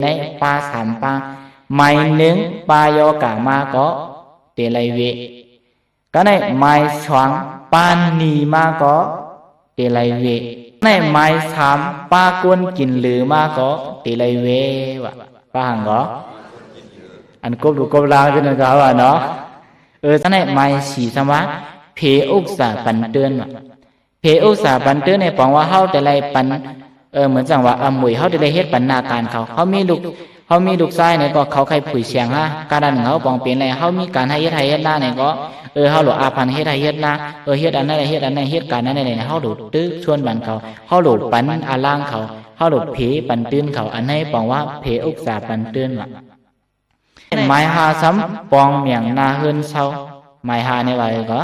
ໃນປາສາມປາ, ໝາຍໜຶ່ງປາເຢາະກາມາກໍເຕໄລເວ, ກະໃນໝາຍສອງປາໜີມາກໍເຕໄລເວ, ໃນໝາຍສາມປາກົນກິນຫຼືມາກໍເຕໄລເວ ວ່າປາຫຍັງກໍ ອັນກົບລູກກົບລາງຄືນັ້ນກໍວ່າເນາະ. ເອີ ໃນໝາຍສີ່ສຳວ່າ ເຜອຸກສາປັນເຕືອນ ວ່າ ເຜອຸກສາປັນເຕືອນ ໃນປອງວ່າເຮົາໄດ້ໄລ່ປັນ ເອີ ເໝືອນຈັ່ງວ່າອຳນວຍ ເຮົາໄດ້ໄລ່ເຮັດປັນໜ້າການເຂົາ, ເຮົາມີລູກ ເຮົາມີລູກຊາຍນີ້ກໍເຂົາໃຄ່ຜຸຍສຽງຫາ ການນັ້ນເຮົາປອງເປັນແລ້ວ ເຮົາມີການໃຫ້ເຮັດໄຮ່ເຮັດນານີ້ກໍ ເອີ ເຮົາໂລອາພັນເຮັດໄຮ່ເຮັດນາ ເອີ ເຮັດອັນນັ້ນເຮັດອັນນັ້ນ ເຮັດການນັ້ນນີ້ ເຮົາໂລຕຶກຊວນບັນເຂົາ ເຮົາໂລປັນອາລາງເຂົາ ເຮົາໂລເຜປັນຕື່ນເຂົາ ອັນໃຫ້ປອງວ່າເຜອຸກສາປັນຕື່ນວ່າ. ໝາຍຫ້າຊ້ຳ ປອງມຽງໜ້າເຮືອນເຊົາ, ໝາຍຫ້ານີ້ວ່າເອີ ກໍ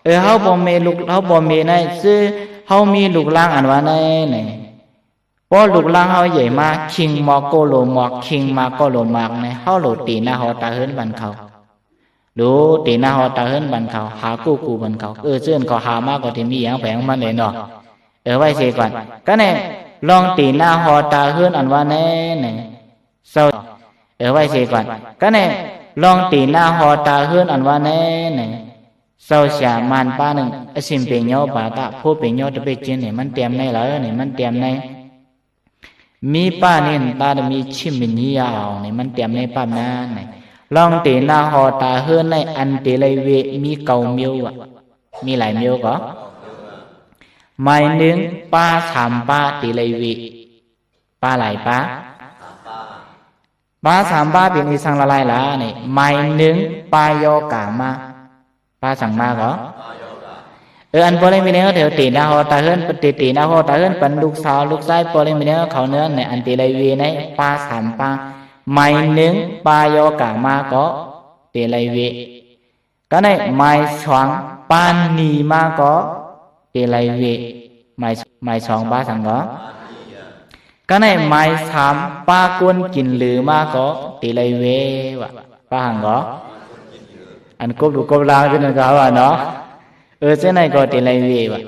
ເອີ ເຮົາບໍ່ມີລູກ ເຮົາບໍ່ມີໃນຊື່ ເຮົາມີລູກຫຼານອັນວ່າໃນນີ້ ພໍລູກຫຼານເຮົາໃຫຍ່ມາ ຄີງໝອກກໍໂລໝອກ ຄີງໝາກກໍໂລໝາກນີ້ ເຮົາໂລຕີໜ້າຫໍຕາເຮືອນບັນເຂົາ ໂລຕີໜ້າຫໍຕາເຮືອນບັນເຂົາ ຫາກູ້ກູບັນເຂົາ ເອີ ເຊີນເຂົາຫາມາກໍທີ່ມີຫຍັງໄປຂອງມັນເລີຍເນາະ. ເອີ ໄວ້ເສຍກ່ອນ ກະແນ່ ລອງຕີໜ້າຫໍຕາເຮືອນອັນວ່າແນ່ນີ້ ເຊົາ ເອີ ໄວ້ເສຍກ່ອນ ກະແນ່ ລອງຕີໜ້າຫໍຕາເຮືອນອັນວ່າແນ່ນີ້ ເຊົາເສຍມານປາໜຶ່ງ ອະຊິມເປຍໂຍບາຕະ ໂພເປຍໂຍຕະເປຈິນນີ້ ມັນຕຽມໃນເລີນີ້ ມັນຕຽມໃນ ມີປານິນຕາດະມີຊິມມິນຍາອອງນີ້ ມັນຕຽມໃນປັບນັ້ນນີ້ ລອງຕີໜ້າຫໍຕາເຮືອນໃນອັນເຕໄລເວ ມີເກົ້າມ້ຽວ ວ່າ ມີຫຼາຍມ້ຽວກໍ ໝາຍໜຶ່ງປາສາມປາເຕໄລເວ ປາຫຼາຍປາ ປາສາມປາເປັນອີ່ສັງລະລາຍລະນີ້ ໝາຍໜຶ່ງປາເຢາະກາມາ ປາສັງມາກໍ ເອີ ອັນພໍ່ເລັກແມ່ໃຫຍ່ເຮົາເດວເຕນາຫໍຕາເຮືອນ ເຕ ເຕນາຫໍຕາເຮືອນປັນລູກສາວລູກຊາຍພໍ່ເລັກແມ່ໃຫຍ່ເຮົາເຂົ້າເນີນໃນອັນເຕໄລເວໃນປາສາມປາ ໝາຍໜຶ່ງປາເຢາະກາມາກໍເຕໄລເວ ກະໃນໝາຍສອງປາໜີມາກໍເຕໄລເວ ໝາຍ ໝາຍສອງປາສັງກໍ ກະໃນໝາຍສາມປາກົນກິນຫຼືມາກໍເຕໄລເວ ວ່າປາຫຍັງກໍ ອັນກົບລູກກົບລາງຄືນັ້ນກໍວ່າເນາະ ເອີ ຈັ່ງໃດກໍເຕໄລເວ ວ່າ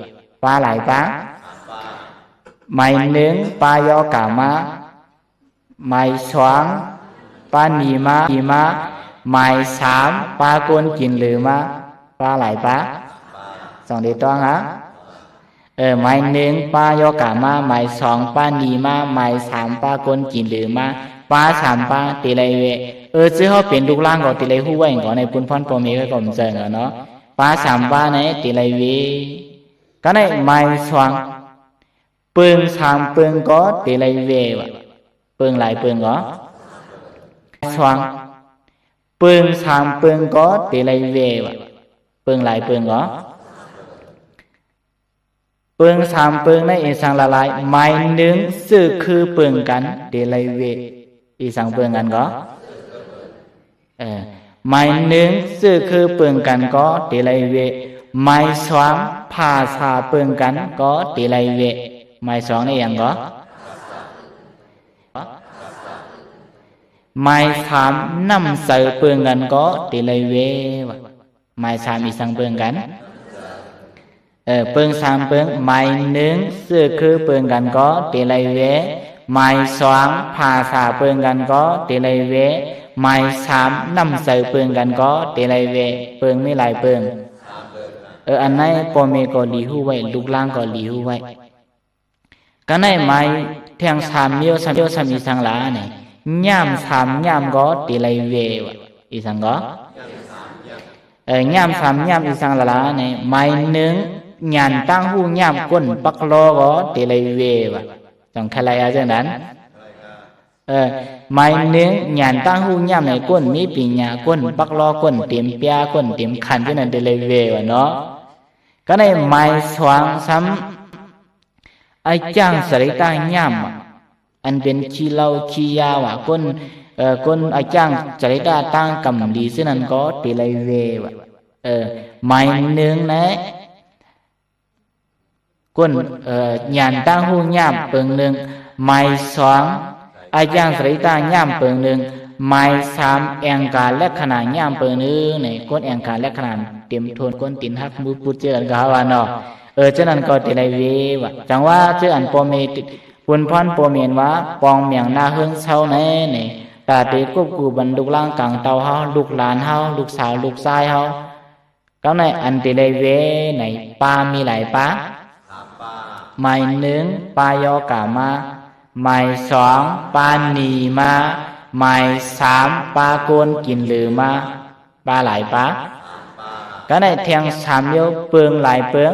ປາຫຼາຍປາ ໝາຍໜຶ່ງປາເຢາະກາມາ ໝາຍສອງປາໜີມາ ໜີມາ ໝາຍສາມປາກົນກິນຫຼືມາ ປາຫຼາຍປາ ສອງເດຕ້ອງຫາ ເອີ ໝາຍໜຶ່ງປາເຢາະກາມາ ໝາຍສອງປາໜີມາ ໝາຍສາມປາກົນກິນຫຼືມາ ປາສາມປາເຕໄລເວ ເອີ ຊື່ເຮົາເປັນລູກຫຼານກໍເຕໄລຮູ້ໄວ້ກໍໃນປຸນພອນພໍ່ແມ່ກໍບໍ່ເຈີເນາະ ປາສາມປາໃນເຕໄລເວ ກະໃນໝາຍສອງ ເປິງສາມເປິງກໍເຕໄລເວ ວ່າເປິງຫຼາຍເປິງກໍ ສອງ ເປິງສາມເປິງກໍເຕໄລເວ ວ່າເປິງຫຼາຍເປິງກໍ ເປິງສາມເປິງໃນອີສັງລະລາຍ ໝາຍໜຶ່ງຊື່ຄືເປິງກັນເຕໄລເວ ອີສັງເປິງກັນກໍ ເອີ ໝາຍໜຶ່ງຊື່ຄືເປິງກັນກໍເຕໄລເວ ໝາຍສອງພາສາເປິງກັນກໍເຕໄລເວ ໝາຍສອງນີ້ຫຍັງກໍ ໝາຍສາມນ້ຳໃສເປິງກັນກໍເຕໄລເວ ວ່າ ໝາຍສາມອີສັງເປິງກັນ ເອີ ເປິງສາມເປິງ ໝາຍໜຶ່ງຊື່ຄືເປິງກັນກໍເຕໄລເວ ໝາຍສອງພາສາເປິງກັນກໍເຕໄລເວ ໝາຍສາມນ້ຳໃສເປິງກັນກໍເຕໄລເວ ເປິງມີຫຼາຍເປິງ ເອີ ອັນໃນພໍ່ແມ່ກໍຫຼີຮູ້ໄວ້ ລູກຫຼານກໍຫຼີຮູ້ໄວ້ ກະໃນໝາຍແທ່ງສາມມ້ຽວ ສາມມ້ຽວ ສາມອີສັງລະລານີ້ ຍາມສາມຍາມກໍເຕໄລເວ ວ່າ ອີສັງກໍ ເອີ ຍາມສາມຍາມອີສັງລະລານີ້ ໝາຍໜຶ່ງຍານຕ່າງຮູ້ຍາມ ຄົນປັກລໍ້ກໍເຕໄລເວ ວ່າ ຕ້ອງຄະໄລອາຈັ່ງນັ້ນ ເອີ ໝາຍໜຶ່ງຍານຕ່າງຮູ້ຍາມໃນຄົນມີປີນຍາ ຄົນປັກລໍ້ ຄົນເຕັມເປຍ ຄົນເຕັມຂັນ ຈັ່ງນັ້ນເຕໄລເວ ວ່າເນາະ ກະໃນໝາຍສອງຊ້ຳ ອາຈາງສະລິຕາຍາມ ອັນເປັນຂີ້ເຫຼົ້າຂີ້ຢາວ່າ ຄົນ ເອີ ຄົນອາຈາງສະລິຕາຕ່າງກຳລີ ຊື່ນັ້ນກໍເຕໄລເວ ວ່າ ເອີ ໝາຍໜຶ່ງນະ ກົນ ເອີ ຍານຕ່າງຮູ້ຍາມເປິງໜຶ່ງ, ໝາຍສອງ ອາຈາງສະລິຕາຍາມເປິງໜຶ່ງ, ໝາຍສາມ ແອງກາລັກຂະນາຍາມເປີໜຶ່ງ. ນີ້ ກົນແອງກາລັກຂະນາເຕັມໂທນ, ກົນຕີນຫັກມືປຸດເຈີກັນກໍວ່າເນາະ. ເອີ ເຈົ້ານັ້ນກໍເຕໄລເວວ່າ ຈັ່ງວ່າເຈົ້າອັນພໍ່ແມ່ ບຸນພອນໂປເມນວ່າ ປອງມຽງນາເຮືອນເຊົາໃນ ໃນ ຕາເຕກົບກູບັນລຸກລ້າງກາງເຕົ້າເຮົາ ລູກຫຼານເຮົາ ລູກສາວລູກຊາຍເຮົາ ກຳໃນອັນເຕໄລເວໃນ ປາມີຫຼາຍປາ. ໝາຍໜຶ່ງ ປາຍໍກາມາ, ໝາຍສອງ ປາໜີມາ, ໝາຍສາມ ປາໂກນກິນຫຼືມາ. ປາຫຼາຍປາ. ກະໄດ້ແທ່ງສາມໂຍ ເປິງຫຼາຍເປິງ.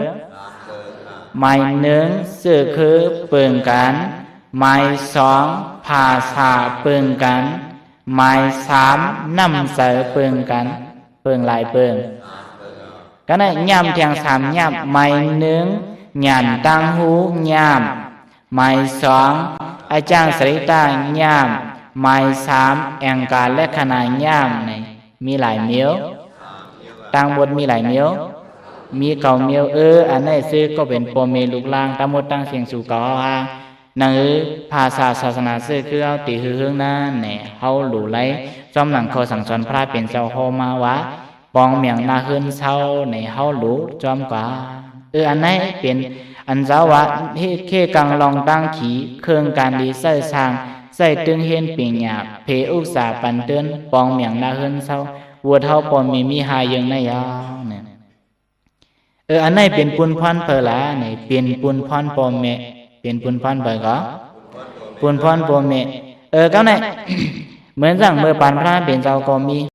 ໝາຍໜຶ່ງ ຊື່ຄືເປິງກັນ, ໝາຍສອງ ພາສາເປິງກັນ, ໝາຍສາມ ນ້ຳໃຈເປິງກັນ. ເປິງຫຼາຍເປິງ. ກະໄດ້ຍາມແທ່ງສາມຍາມ. ໝາຍໜຶ່ງ ຍານຕ່າງຫູຍາມ, ໝາຍສອງ ອາຈານສະລິຕາຍາມ, ໝາຍສາມ ແອງກາແລະຄະນາຍາມ. ນີ້ມີຫຼາຍເມວ. ທັງໝົດມີຫຼາຍເມວ. ມີເກົ້າເມວ. ເອີ ອັນໃດຊື່ກໍເປັນພໍ່ແມ່ລູກຫຼານ ທັງໝົດທັງສຽງສູ່ເກົ້າເຮົາຫາ ໃນພາສາສາສະໜາເຊື່ອຄືເຮົາຕິຫຶງນັ້ນແນ່ ເຮົາຮູ້ໄລ ຈອມຫຼັງຂໍ້ສັ່ງສອນພະເປັນເຈົ້າເຮົາມາວ່າ ປອງມຽງນາເຮືອນເຊົາໃນເຮົາຮູ້ຈອມກວ່າ. ເອີ ອັນໃດເປັນອັນເຈົ້າວ່າ ເຂກາງລອງຕັ້ງຂີ ເຄື່ອງການດີໃຊ້ສ້າງ ໃຊ້ຕຶງເຮນປິງຍາ ເພອຸກສາປັນເຕີນ ປອງມຽງນາເຮືອນເຊົາ ໂຫວດເຮົາປ້ອມມີມີຫາເຢິງໃນຍາວນີ້. ເອີ ອັນໃດເປັນປຸນພອນເພິ່ນລະ ນີ້ເປັນປຸນພອນພໍ່ແມ່ ເປັນປຸນພອນເພິ່ນກໍ ປຸນພອນພໍ່ແມ່. ເອີ ກໍແນ່ ເໝືອນຈັ່ງເມື່ອປານພະເປັນເຈົ້າກໍມີ